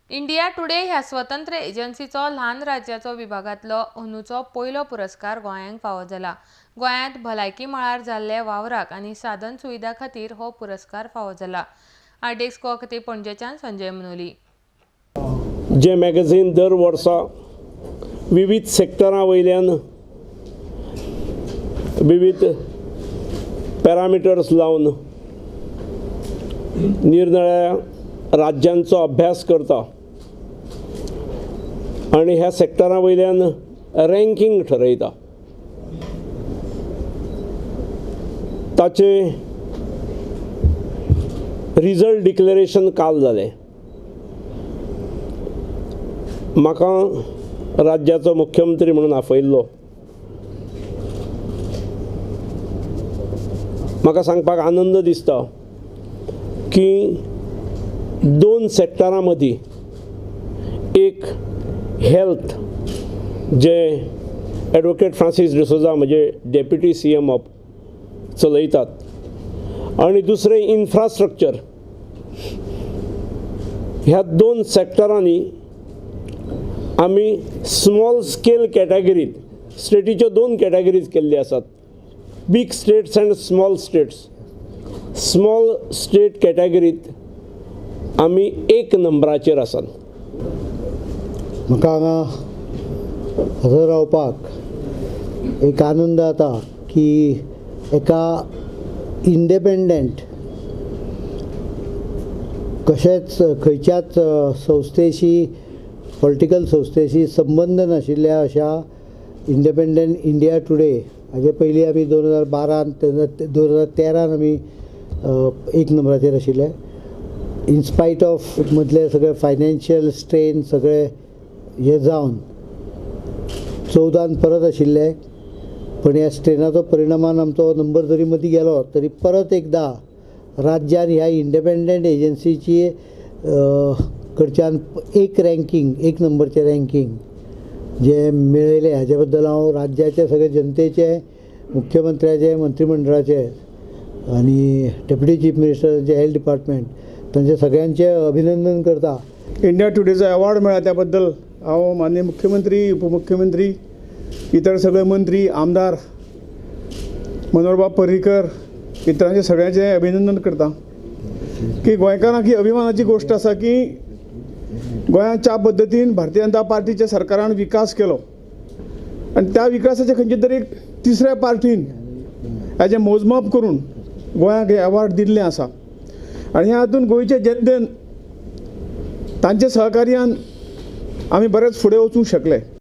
India today ह्या स्वतंत्र एजन्सीचो ल्हान राज्याचो विभागांतलो अंदूचो पयलो पुरस्कार गोंयांक फावो जाला. गोंयांत भलायकी मळार जाल्ले वावराक आनी साधन सुविधा खातीर हो पुरस्कार फावो जाला. आरडीएक्स गोवा खातीर पणजेच्यान संजय मनोली. जे मॅगझीन दर वर्सा विविध सेक्टरां वयल्यान विविध पॅरामिटर्स लावन निरनिळ्या राज्यांचो अभ्यास करता आनी ह्या सेक्टरां वयल्यान रँकींग ठरयता. ताचे रिजल्ट डिक्लेरेशन काल जालें. म्हाका राज्याचो मुख्यमंत्री म्हणून आपयल्लो. म्हाका सांगपाक आनंद दिसता की दोन सेक्टरां मदीं एक हेल्थ जे एडवोकेट फ्रांसीस डिसोजा म्हणजे डेप्युटी CM of चलयतात आनी दुसरें इन्फ्रास्ट्रक्चर, ह्या दोन सेक्टरांनी आमी स्मॉल स्केल कॅटेगरीत स्टेटीच्यो दोन कॅटेगरीज केल्ली आसात, big states and small states. Small state कॅटेगरीत आमी एक नंबराचेर आसात. म्हाका हांगा हजर रावपाक एक आनंद जाता की एका इंडिपेंडंट कशेंच खंयच्याच संस्थेशी पॉलिटिकल संस्थेशी संबंद नाशिल्ल्या अशा इंडिपेंडंट इंडिया टुडे हाजे पयलीं आमी 2012 2013 आमी एक नंबराचेर आशिल्ले. इनस्पायट ऑफ मदले सगळे फायनान्शियल स्ट्रेन सगळे हे जावन 14 परत आशिल्ले, पण ह्या स्ट्रेनाचो परिणामान आमचो नंबर जरी मदीं गेलो तरी परत एकदां राज्यान ह्या इंडिपेंडंट एजन्सीची कडच्यान एक रँकींग, एक नंबरचें रँकींग जे मेळयलें हाजे बद्दल हांव राज्याचे सगळे जनतेचे, मुख्यमंत्र्याचे, मंत्रिमंडळाचे आनी डेप्युटी चीफ मिनिस्टराचे, हेल्थ डिपार्टमेंट तांचे सगळ्यांचे अभिनंदन करता. इंडिया टुडेचो अवॉर्ड मेळ्ळा त्या बद्दल हांव माननीय मुख्यमंत्री, उपमुख्यमंत्री, इतर सगळे मंत्री, आमदार मनोहरबाब पर्रीकर इतरांचे सगळ्यांचे अभिनंदन करता की गोंयकारांक ही अभिमानाची गोश्ट आसा की गोंयांत ज्या पद्दतीन भारतीय जनता पार्टीच्या सरकारान विकास केलो आनी त्या विकासाचे खंयचे तरी तिसऱ्या पार्टीन हाजें मोजमाप करून गोंयांक हे अवॉर्ड दिल्लें आसा आनी ह्या हातून गोंयचे जनतेन तांचे सहकार्यान आमी बरेच फुडें वचूंक शकले.